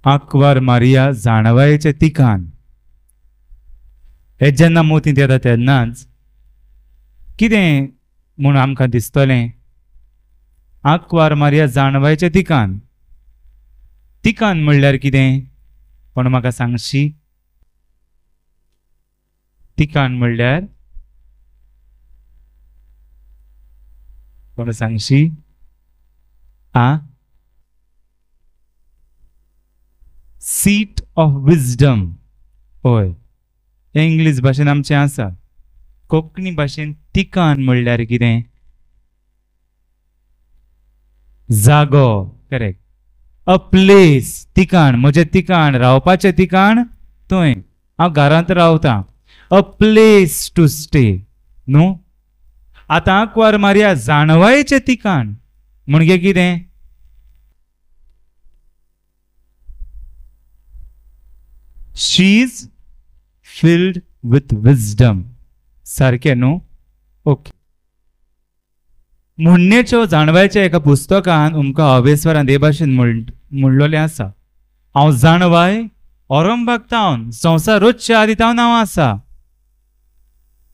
आंकवार मारिया जाणवायेचें तिकान हे जेन्ना मोतींत येता तेन्नाच कितें म्हूण आमकां दिसतलें? आंकवार मारिया जाणवायेचें तिकान. तिकान म्हणल्यार कितें कोण म्हाका सांगशी? तिकान म्हणल्यार कोण सांगशी? आ, सीट ऑफ विजडम. हय, हें इंग्लीश भाशेन आमचें आसा. कोंकणी भाशेन तिकान म्हणल्यार कितें? जागो. करेक्ट. A place. तिकाण, म्हजें तिकाण, रावपाचें तिकाण थंय हांव घरांत रावतां. अ प्लेस टू स्टे न्हू. आतां आंकवार मारिया जाणवायेचें तिकाण म्हणजे कितें? She is filled with wisdom. सारकें न्हू? ओके. म्हणणेच्यो जाणवायच्या एका पुस्तकान उमकां अवेस्वरान हे भाशेन म्हणलोलें आसा, हांव जाणवाय औरंबाक तावन संवसार रोजच्या आदी तावन हांव आसा,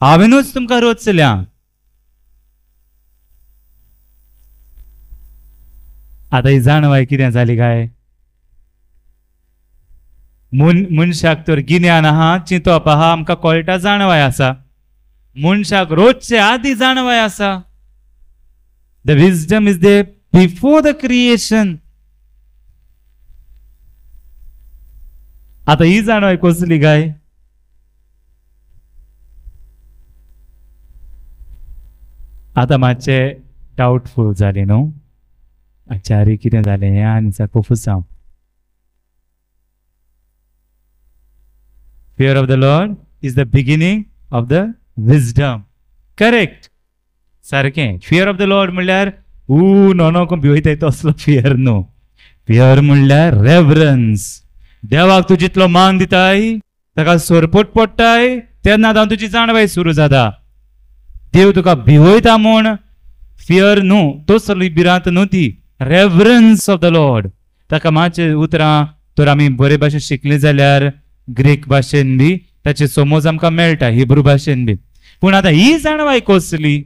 हांवेनूच तुमकां रोचल्या. आतां ही जाणवाय कितें जाली काय? मनशाक तर गिन्यान आहा, चिंतप आहा, आमकां कळटा जाणवाय आसा. मनशाक रोजचे आदी जाणवाय आसा. The wisdom is there before the creation. आतां ही जाणवाय कसली काय? आतां मातशें डावटफूल जालें न्हू? आचारी कितें जालें हें आनी कोफुसांव. Fear of the Lord is the beginning of the wisdom. Correct. सारकें. फियर ऑफ the Lord म्हणल्यार ऊ नो नो भिवयताय तसलो फियर न्हू. फियर म्हणल्यार रेवरन्स. देवाक तूं जितलो मान दिताय, ताका सरपट पडटाय, तेन्ना जावन तुजी जाणवाय सुरू जाता. देव तुका भिवयता म्हूण फियर न्हू, तसली भिरांत न्हू ती. रेवरन्स ऑफ the Lord. ताका मातशें उतरां तर आमी बरे भाशेन शिकली जाल्यार ग्रीक भाशेन बी ताचे समज आमकां मेळटा, हिब्रू भाशेन बी. पूण आतां ही जाणवाय कसली?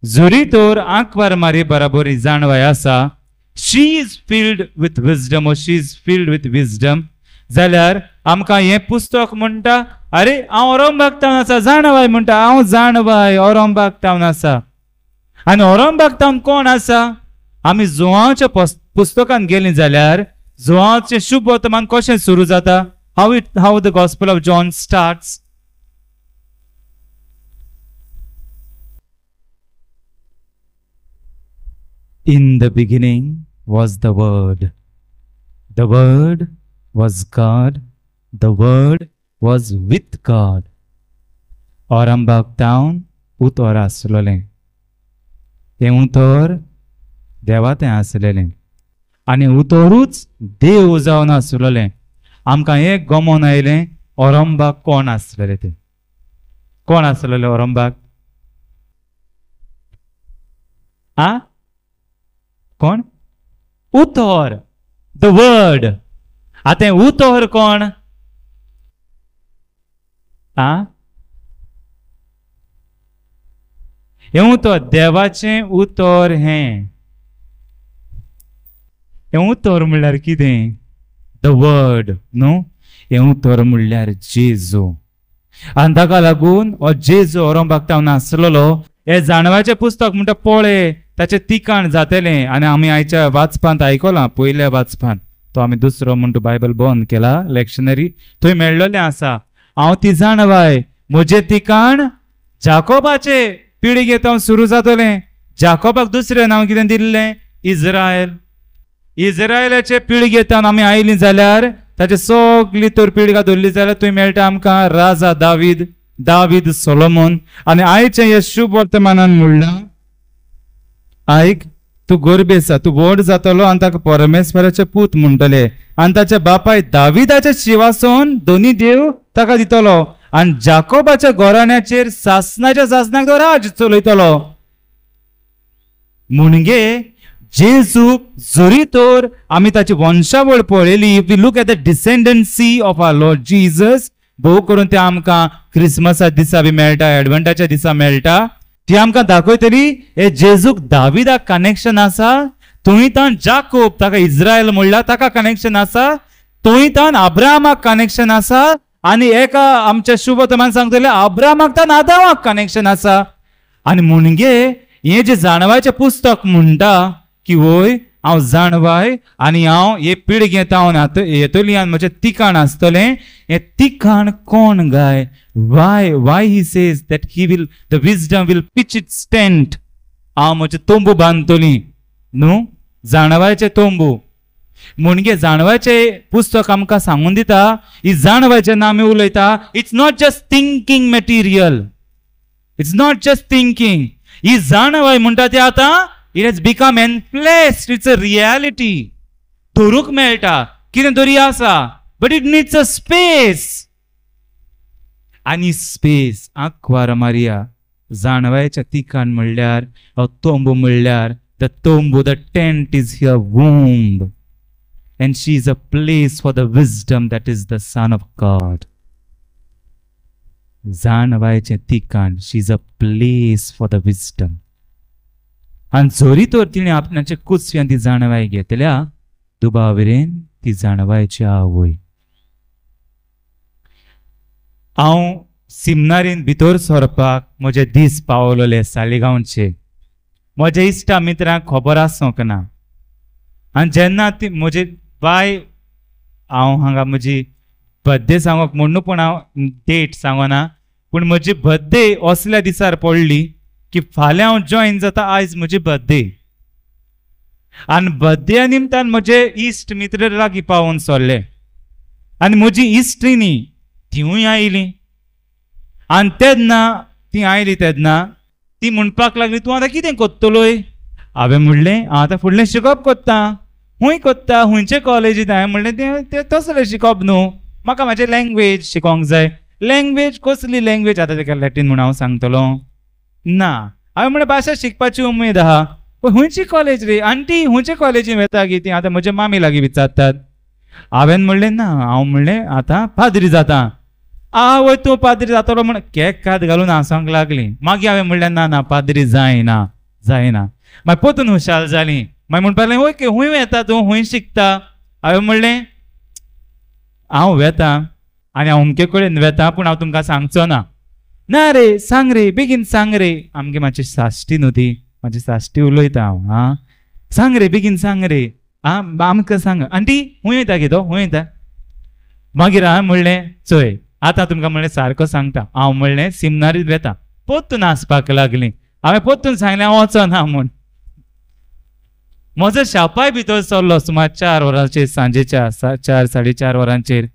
जरी तर आंकवार मारी बराबर ही जाणवाय आसा, she is filled with wisdom or she is filled with wisdom, जाल्यार आमकां हें पुस्तक म्हणटा, अरे हांव औरंबाक तावन आसा, जाणवाय म्हणटा हांव जाणवाय औरंबाक तावन आसा. आनी औरंबाक तावन कोण आसा? आमी जुवांच्या पुस्तकान गेलीं जाल्यार जुवांचें शुभ वर्तमान कशें सुरू जाता? How the Gospel of John starts? In the beginning was the Word. The Word was God. The Word was with God. औरंबाक तावन उतर आसलोलें, तें उतर देवा तें आसलेलें आनी उतरूच देव जावन आसलोलें. आमकां एक गमोन आयलें औरंबाक कोण आसलेलें तें. कोण आसलेलें औरंबाक? आ, कोण? उतर, the word. आतां उतर कोण? आ, हें उतर देवाचें उतर. हें हें उतर म्हणल्यार कितें? The word न्हू. हें उतर म्हणल्यार जेजू. आनी ताका लागून हो जेजू औरंबाक तावन आसलेलो. हें जाणवाचें पुस्तक म्हणटा पळय ताचें तिकाण जातलें. आनी आमी आयच्या वाचपांत आयकलां, पयल्या वाचपांत तो आमी दुसरो म्हणटा बायबल बंद केला लेक्शनरी, थंय मेळ्ळोलें आसा, हांव ती जाणवाय, म्हजें तिकाण जाकोबाचे पिळगे तावन सुरू जातलें. जाकोबाक दुसरें नांव कितें दिल्लें? इज्रायल. इज्रायलाचे पिळगे तावन आमी आयलीं जाल्यार ताचे सगळी तर पिळगा धरली जाल्यार थंय मेळटा आमकां राजा दावीद, दावीद सोलोमन. आनी आयचें हें शुभ वर्तमानान म्हणलां, आयक, तूं गोरबे आसा, तूं व्हड जातलो आनी ताका परमेश्वराचे पूत म्हणटले आनी ताच्या बापाय दाविदाच्या शिवासून दोनी देव ताका दितलो आनी जाकोबाच्या घराण्याचेर सासनाच्या सासनाक तो राज चलयतलो. म्हणजे जेजू जरी तर आमी ताची वंशावळ पळयली, if we look at the descendancy of our Lord Jesus, भोव करून ते आमकां क्रिसमसा दिसा बी मेळटा, एडवंटाच्या दिसा मेळटा, ती आमकां दाखयतली हे जेजूक दाविदाक कनेक्शन आसा, थंय तान जाकोब ताका इज्रायल म्हणला ताका कनेक्शन आसा, थंय तान अब्राहमाक कनेक्शन आसा, आनी एका आमच्या शुभतमान सांगतले अब्राहमाक तान आदामाक कनेक्शन आसा. आनी म्हणगे हें जें जाणवायचें पुस्तक म्हणटा की वय हांव जाणवाय आनी हांव हे पिळगेंत हांव येतली आनी म्हजें तिकाण आसतलें. हें तिकाण कोण गाय? Why why he says that he will, the wisdom will pitch its tent. हांव म्हजें तंबू बांदतली न्हू, जाणवायचें तंबू. म्हणजे जाणवायचें पुस्तक आमकां सांगून दिता, ही जाणवायचें ना आमी उलयता, it's not just thinking material, it's not just thinking. ही जाणवाय म्हणटा ती आतां it has become enfleshed, it's a reality. धरूंक मेळटा कितें तरी आसा, but it needs a space. आनी स्पेस आंकवार मारिया जाणवायच्या तिकाण म्हणल्यार तंबू म्हणल्यार the तंबू, the tent is her womb and she is a place for the wisdom that is the son of God. जाणवायचें तिकाण, she is a place for the wisdom. आनी जरी तर तिणें आपणाचे कुसव्यान ती जाणवाय घेतल्या, दुबावरेन ती जाणवायची आवय. हांव सिमनारीन भितर सरपाक म्हजे दीस पावलोले सालिगांवचे. म्हज्या इश्टा मित्रांक खबर आसूंक ना. आनी जेन्ना ती म्हजी बाय, हांव हांगा म्हजी बड्डे सांगप म्हूण न्हू, पूण हांव डेट सांगना, पूण म्हजी बड्डे असल्या दिसार पडली की फाल्यां हांव जॉयन जाता, आयज म्हजी बड्डे. आनी बड्डे निमतान म्हजे इश्ट मित्र लागीं पावोवन सरले आनी म्हजी इश्टिणी तिवूय आयली. आनी तेन्ना ती आयली तेन्ना ती म्हणपाक लागली, तूं आतां कितें कोत्तलोय? हांवें म्हणलें, हांव आतां फुडलें शिकप कोत्ता. खूंय कोत्ता? खंयचे कॉलेजींत? हांवें म्हणलें, तें तसलें शिकप न्हू, म्हाका म्हाजें लँग्वेज शिकोंक जाय. लँग्वेज कसली लँग्वेज? आतां तेका लॅटीन म्हूण हांव सांगतलो ना. हांवें म्हणलें भाशा शिकपाची उमेद आहा, पूण खंयची कॉलेज रे आंटी, खंयचे कॉलेजीन वता गी ती? आतां म्हज्या मामी लागीं विचारतात. हांवें म्हणलें ना, हांव म्हणलें आतां पाद्री जाता. आवय तूं पाद्री जातलो म्हण केक कात घालून हांसोंक लागली. मागीर हांवें म्हणलें ना ना, पाद्री जायना जायना. मागीर पोतून हुशाल जाली. मागीर म्हणपाक लागली, ओके खूंय वेता तूं, खूंय शिकता? हांवें म्हणलें हांव वेता आनी हांव अमके कडेन वेता, पूण हांव तुमकां सांगचो ना. ना रे सांग रे, बेगीन सांग रे. आमगे मातशी साश्टी न्हू ती, मातशी साश्टी उलयता हांव. आं सांग रे, बेगीन सांग रे, आं आमकां सांग आंटी, खूंय वयता गे तो, खूंय वयता? मागीर हांवें म्हणलें चोय आतां तुमकां म्हणलें सारको सांगता, हांव म्हणलें सिमनारीत वेता. पोत्तून हांसपाक लागली. हांवें पोत्तून सांगलें हांव वचना म्हूण. म्हजो शापाय भितर सरलो सुमार 4 वरांचेर, सांजेच्या 4 साडे 4 वरांचेर.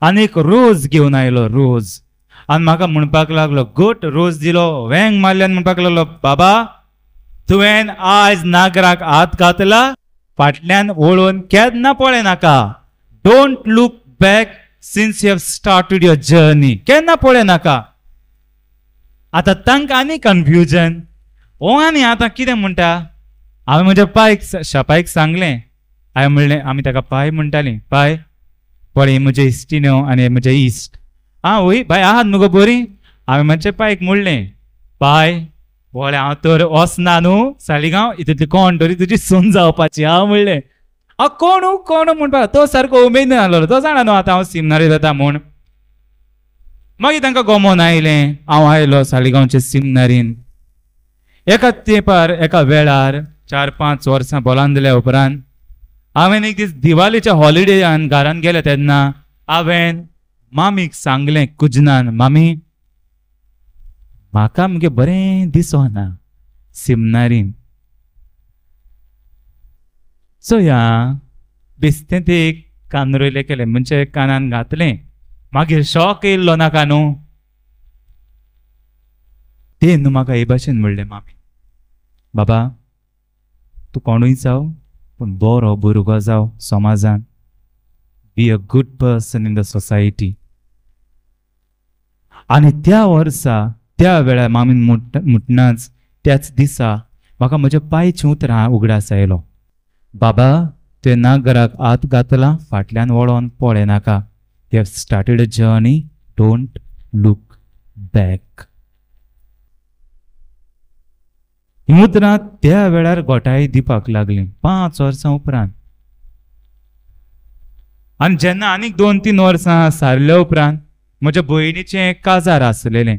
आनी एक रोज घेवन आयलो, रोज. आनी म्हाका म्हणपाक लागलो, गोट रोज दिलो, वेंग मारली आनी म्हणपाक लागलो, बाबा तुवें आयज नागराक हात घातला, फाटल्यान वळोवन केन्ना पळयनाका. Don't look back since you have started your journey. केन्ना पळयनाका. आतां तांकां आनी कन्फ्युजन, ओ आनी आतां कितें म्हणटा? हांवें म्हज्या पायक शापायक सांगलें. हांवें म्हणलें, आमी ताका पाय म्हणटालीं, पाय पळय म्हजे इश्टिण्यो आनी म्हजे इश्ट. आं वय बाय आहात मुगो बरी? हांवें म्हज्या पायक म्हणलें, पाय पळय हांव तर वचना न्हू सालिगांव, हितूंतली कोण तरी तुजी सून जावपाची. हांव म्हणलें, हांव कोण कोण म्हणपाक, तो सारको उमेदीन आसलो, तो जाणा न्हू आतां हांव सिमनारीत वता म्हूण. मागीर तांकां गोमोन आयलें, हांव आयलो सालिगांवचे सिमनारीन. एका तेंपार एका वेळार 4-5 वर्सां बोलांदल्या उपरांत हांवें एक दीस दिवाळीच्या हॉलिडेयान घरान गेले तेन्ना हांवें मामीक सांगलें कुजनान, मामी म्हाका मगे बरें दिसना सिमनारीन. चोया बेस्तें ते एक कान रोयलें केलें म्हणजे कानान घातलें, मागीर शॉक येयल्लो नाका न्हू. ते न्हू म्हाका हे भाशेन म्हणलें, मामी बाबा तूं कोणूय जावं पूण बरो भुरगो जावं समाजान, be a good person in the society. आनी त्या वर्सा त्या वेळार मामीन मुटनाच त्याच दिसा म्हाका म्हज्या पायचीं उतरां उगडास आयलो. बाबा, तुवें नागराक हात घातला, फाटल्यान वळोन पळयनाका. You have started a journey, don't look back. हीं उतरां त्या वेळार घोटाय दिवपाक लागलीं 5 वर्सां उपरांत. आनी जेन्ना आनीक 2-3 वर्सां सारल्या उपरांत म्हज्या भयणीचें काजार आसलेलें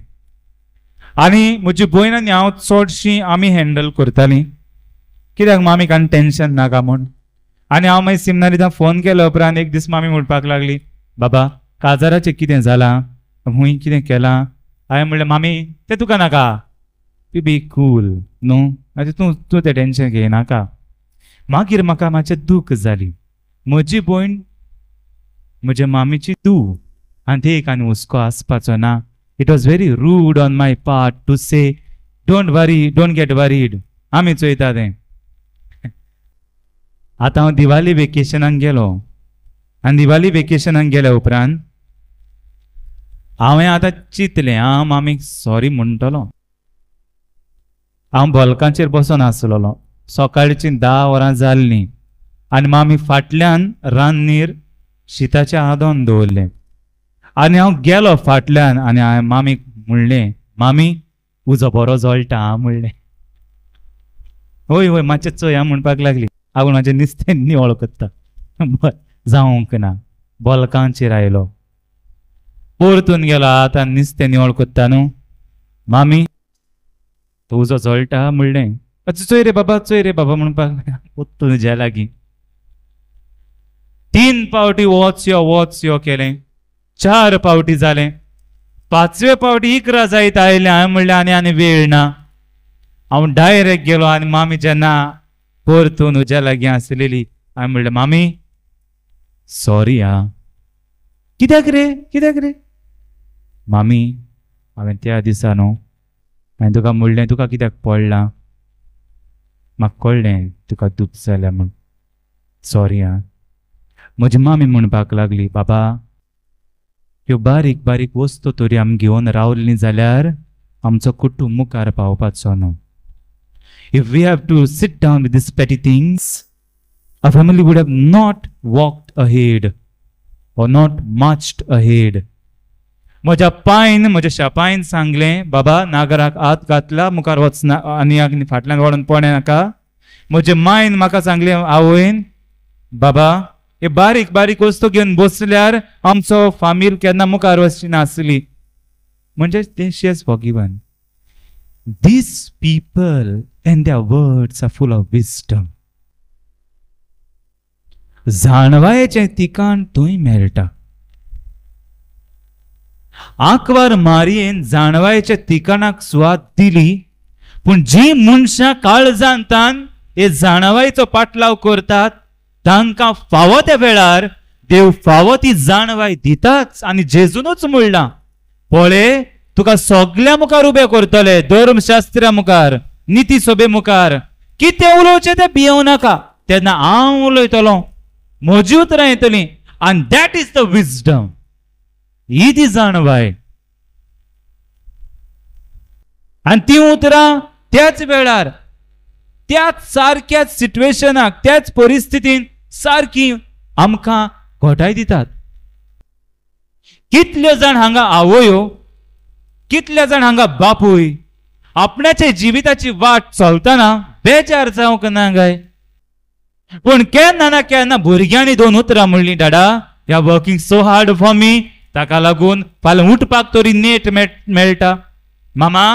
आनी म्हजी भयण आनी हांव चडशीं आमी हँडल करतालीं, कित्याक मामीक आनी टेन्शन नाका म्हूण. आनी हांव मागीर सिमनारिता फोन केलो उपरांत एक दीस मामी म्हणपाक लागली, बाबा काजाराचें कितें जालां, हुंय कितें केलां? हांवें म्हणलें, मामी तें तुका नाका, you be cool न्हू, आतां तूं तूं तें टेन्शन घेयनाका. मागीर म्हाका मातशें दूख जाली. म्हजी भयण म्हज्या मामीची धूव आनी ते एक आनी हुस्को आसपाचो ना. It was very rude on my part to say don't worry, don't get worried, आमी चोयता तें. आतां हांव दिवाली वेकेशनाक गेलो आनी दिवाली वेकेशनाक गेल्या उपरांत हांवें आतां चिंतलें, हांव मामीक सॉरी म्हणटलो. हांव बल्कांचेर बसून आसलेलो. सकाळचीं 10 वरां जाल्लीं आनी मामी फाटल्यान रान्नीर शिताचें आदोन दवरलें आनी हांव गेलो फाटल्यान आनी हांवें मामीक म्हणलें, मामी उजो बरो जळटा आं म्हणलें. हय हय मातशें चोय आं म्हणपाक लागली. आपूण म्हाजें नुस्तें निवळ करता. बरें जावंक ना. बल्कांचेर आयलो, परतून गेलो. आतां नुस्तें निवळ करता न्हू मामी, तो उजो जळटा म्हणलें. चोय रे बाबा, चोय रे बाबा म्हणपाक परतून उज्या लागीं 3 पावटी वच यो वच यो केलें. 4 पावटी जालें. 5वे पावटी 11 जायत आयलें. हांवें म्हणलें आनी आनी वेळ ना. हांव डायरेक्ट गेलो आनी मामी जेन्ना परतून उज्या लागीं आसलेली, हांवें म्हणलें, मामी सॉरी आं. कित्याक रे, कित्याक रे? मामी हांवें त्या दिसा न्हू हांवें तुका म्हणलें तुका कित्याक पडलां, म्हाका कळ्ळें तुका दूख जाल्या म्हूण, सॉरी आं. म्हजी मामी म्हणपाक लागली, बाबा ह्यो बारीक बारीक वस्तू तरी आमी घेवन रावलीं जाल्यार आमचो कुटूंब मुखार पावपाचो न्हू. If we have to sit down with these petty things, our family would have not walked ahead or not marched ahead. म्हज्या पायन, म्हज्या शापायन सांगलें, बाबा नागराक हात घातला, मुखार वचना आनी फाटल्यान वळोन पळय नाका. म्हजे मायन म्हाका सांगलें, आवयन, बाबा हे बारीक बारीक वस्तू घेवन बसल्यार आमचो फामील केन्ना मुखार वचची नासली. म्हणजे ते she has forgiven. These people and their words are full of wisdom. जाणवायेचें ठिकाण थंय मेळटा. आंकवार मारयेन जाणवायेच्या ठिकाणाक सुवात दिली, पूण जी मनशां काळजांतान हे जाणवायेचो पाटलाव करतात तांकां फावो त्या वेळार देव फावो ती जाणवाय दिताच. आनी जेजूनच म्हणलां, पळय तुका सगल्या मुखार उबे करतले, धर्मशास्त्रा मुखार, निती सभे मुखार, कितें उलोवचें तें भियेवं नाका, तेन्ना हांव उलयतलो, म्हजी उतरां येतलीं. आनी that is the wisdom, ही ती जाणवाय. आनी ती उतरां त्याच वेळार, त्याच सारक्याच सिट्युएशनाक, त्याच परिस्थितीन सारकी आमकां घोटाय दितात. कितले जाण हांगा आवयो, कितले जाण हांगा बापूय आपणाच्या जिविताची वाट चलतना बेजार जावंक ना काय? पूण केन्ना ना केन्ना भुरग्यांनी 2 उतरां म्हणलीं, डाडा you are working so hard for me, ताका लागून फाल्यां उठपाक तरी नेट मेळटा. मामा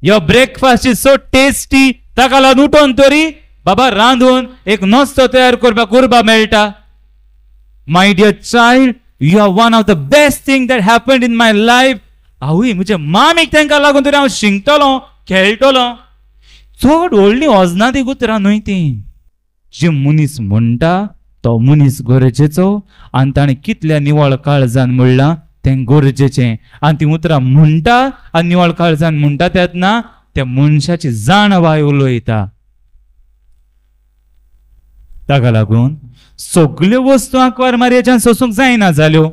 your breakfast is so tasty, ताका लागून उठोन तरी बाबा रांदून एक नाश्तो तयार करपाक उर्बा मेळटा. My dear child, you are one of the best thing that happened in my life. आवय म्हज्या मामीक तांकां लागून तरी हांव शिंकतलो, खेळटलो. चड व्हडलीं वजना ती उतरां न्हय तीं. जी मनीस म्हणटा तो मनीस गरजेचो, आनी ताणें कितल्या निवळ काळजान म्हणलां तें गरजेचें. आनी तीं उतरां म्हणटा आनी निवळ काळजान म्हणटा तेन्ना त्या मनशाची जाणवाय उलयता. ताका लागून सगल्यो वस्तू आंकवार मारयेच्यान सोसूंक जायना जाल्यो.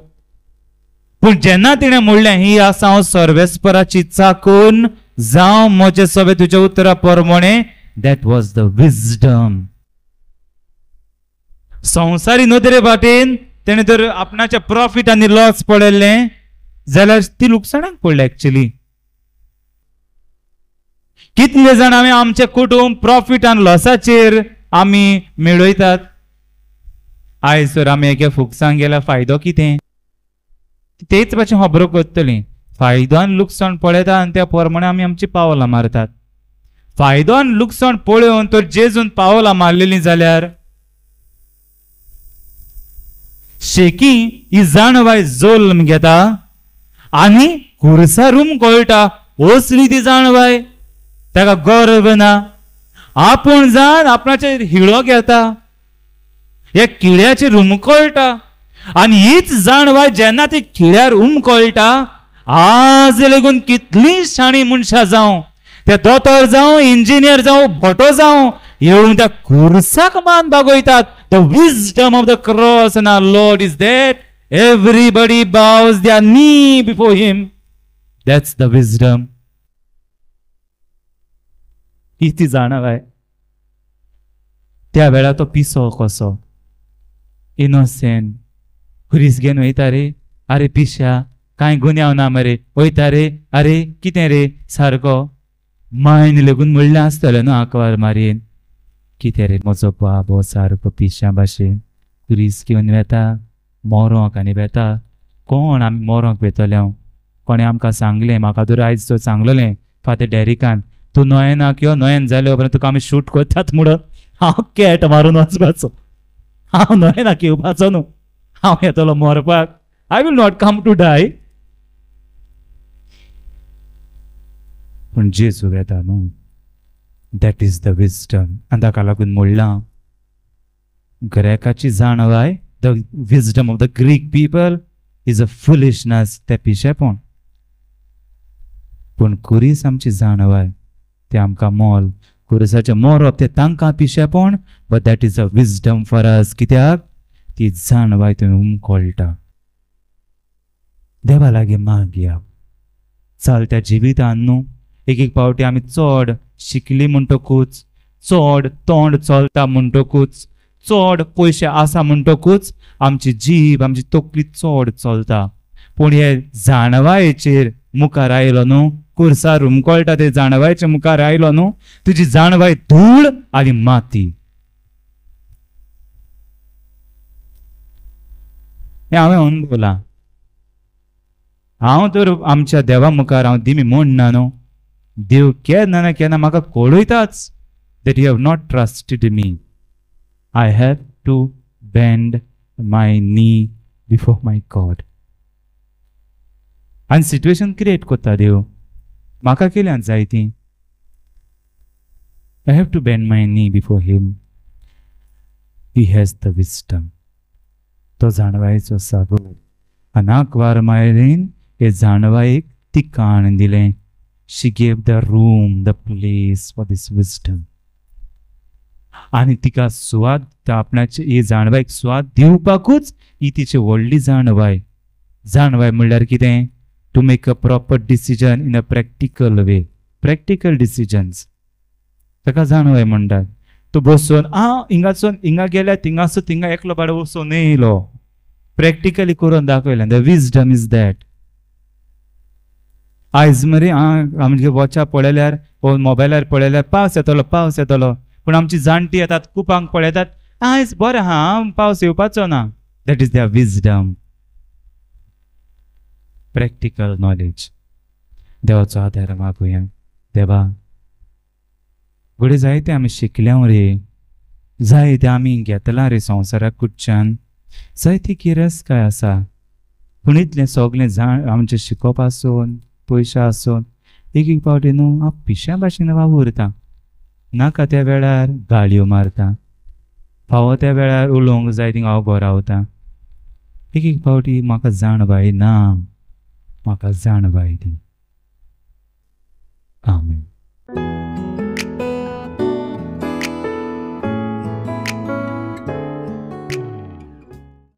पूण जेन्ना तिणें म्हणलें, ही आसा हांव सर्वेस्पराची चाकून, जावं म्हजें सगळें तुज्या उतरा प्रमाणे, That was the wisdom. संवसारी नदरे वाटेन तेणें जर आपणाचे प्रॉफीट आनी लॉस पळयल्लें जाल्यार ती लुकसाणाक पडली एक्चुली. कितले जाण आमी आमचें कुटुंब प्रॉफीट आनी लॉसाचेर आमी मेळयतात. आयज जर आमी एके फुकसांक गेल्यार फायदो कितें, तेच भाशेन खबरो करतलीं. फायदो आनी लुकसाण पळयता आनी त्या प्रमाणे आमी आमची पावलां मारतात. फायदो आनी लुकसाण पळोवन तर जेजून पावलां मारलेलीं जाल्यार शेकी ही जाणवाय जोल्म घेता आनी खुर्सा रूम कळटा. असली ती जाणवाय, ताका गर्व ना, आपूण जाण आपणाचेर हिळो घेता, ह्या किड्याचेर हुमकळटा. आनी हीच जाणवाय जेन्ना ती किड्यार हुमकळटा, आज लेगून कितलीं शाणी मनशां जावं, ते दोतोर जावं, इंजिनियर जावं, भटो जावं, येवन त्या खुर्साक मान बागयतात. The wisdom of the cross and our Lord is that everybody bows their knee before him. That's the wisdom. ही ती जाणवाय. त्या वेळार तो पिसो कसो इनोसेंट खुरीस घेवन वयता रे, आरे पिश्या कांय गुन्यांव ना मरे, वयता रे, आरे कितें रे सारको मायन लेगून म्हणलें आसतलें न्हू आंकवार मारयेन, कितें रे म्हजो बाबो सारको पिश्या भाशेन खुरीस घेवन वेता, मोरोंक आनी वेता. कोण आमी मोरोंक वेतले? हांव कोणें आमकां सांगलें, म्हाका तर आयज तो सांगलेलें फादर डॅरिकान, तूं नोयेनाक यो, नोयेन जाले उपरांत तुका आमी शूट करतात म्हणून. हांव कॅट मारून वचपाचो, हांव नोयेनाक येवपाचो न्हू, हांव येतलो मरपाक. I will not come to die. पूण जेजू येता न्हू. That is the wisdom. आनी ताका लागून म्हणलां ग्रेकाची जाणवाय, the wisdom of the Greek people is a foolishness, तें पिशेपण. पूण खुरीस आमची जाणवाय, तें आमकां मोल. खुरसाचें मोरप तें तांकां पिशेपण, but that is a wisdom for us. कित्याक ती जाणवाय तुमी उमकळटा. देवा लागीं मागया. चलत्या जिवितान न्हू एक एक पावटी आमी चड शिकली म्हणटकूच, चड तोंड चलता म्हणटकूच, चड पयशे आसा म्हणटकूच आमची जीब, आमची तकली चड चलता. पूण हे जाणवायेचेर मुखार आयलो न्हू, खुर्सार हुमकळटा ते जाणवायचे मुखार आयलो न्हू, तुजी जाणवाय धूळ आनी माती. हें हांवें अनुभवलां. हांव तर आमच्या देवा मुखार हांव दिमी म्हणना न्हू, देव केन्ना ना केन्ना म्हाका कळयताच that you have not trusted me. I have to bend my knee before my God. आनी सिट्युएशन क्रिएट करता देव, म्हाका केल्यान जाय ती. I have to bend my knee before him. He has the wisdom. तो जाणवायचो सागोर. आनी आंकवार मायरेन हे जाणवायेक तिकाण दिलें. She gave the room, the place for this wisdom. आनी तिका सुवात, आपणाचे ही जाणवायक सुवात दिवपाकूच ही तिची व्हडली जाणवाय. जाणवाय म्हणल्यार कितें? To make a proper decision in a practical way. Practical decisions ताका जाणवाय म्हणटात. तूं बसून आ हिंगासून हिंगा गेल्या, थिंगासून थिंगा एकलो बाडो वचून येयलो, प्रॅक्टिकली करून दाखयलें. The wisdom is that. आयज मरे आमगे वॉचा पळयल्यार, मोबायलार पळयल्यार पावस येतलो, पावस येतलो, पूण आमची जाणटी येतात कुपांक पळयतात, आयज बरें आहा, पावस येवपाचो ना. That is the wisdom, practical knowledge. देवाचो आदार मागुया. देवा, घडये जायते आमी शिकल्या रे, जायते आमी घेतलां रे संवसाराक कुडच्यान, जायती गिरेस्तकाय आसा, पूण इतलें सगळें जाण आमचें शिकोवप आसून, पयशे आसून, एक एक पावटी न्हू हांव पिश्या भाशेन वावुरता. नाका त्या वेळार गाळयो मारता, फावो त्या वेळार उलोवंक जाय थिंगा हांव गोरावता. एक एक पावटी म्हाका जाणवाय ना, म्हाका जाणवाय दी. आमेन.